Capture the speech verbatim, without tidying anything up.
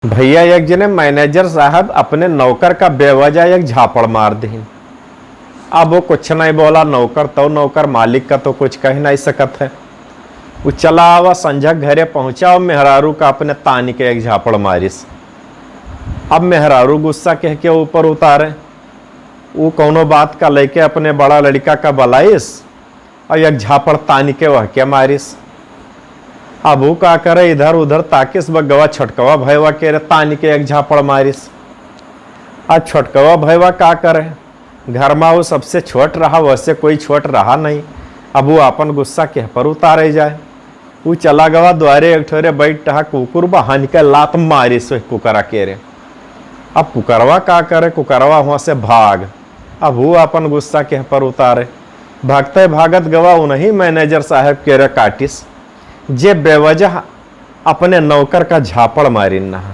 भइया, एक जने मैनेजर साहब अपने नौकर का बेवजह एक झापड़ मार दिहिन। अब वो कुछ नहीं बोला, नौकर तो नौकर, मालिक का तो कुछ कह नहीं सकत है। वो चला आवा, संझक घरे पहुँचा और मेहरारू का अपने तानी के एक झापड़ मारिस। अब मेहरारू गुस्सा कह के ऊपर उतारे, वो कौनो बात का लेके अपने बड़ा लड़का का बलाइस और एक झापड़ तानी के वह के मारिस। अब वो का करे, इधर उधर ताकिस, बग्गवा छोटकवा भयवा के रे तानी के एक झापड़ मारिस। अब छोटकवा भयवा का करे, घर मा वो सबसे छोट रहा, वैसे कोई छोट रहा नहीं। अब वो अपन गुस्सा केह पर उतारे जाए। वो चला गवा द्वारे, एक ठोरे बैठ रहा कुकुर बा, हनिके लात मारिस वही कुकरा के रे। अब कुकरवा का करे, कुकरवा हुआ से भाग। अब वो अपन गुस्सा केह पर उतारे, भागते भागत गवा उन्हीं मैनेजर साहब के रे काटिस, जे बेवजह अपने नौकर का झापड़ मारिन नहा।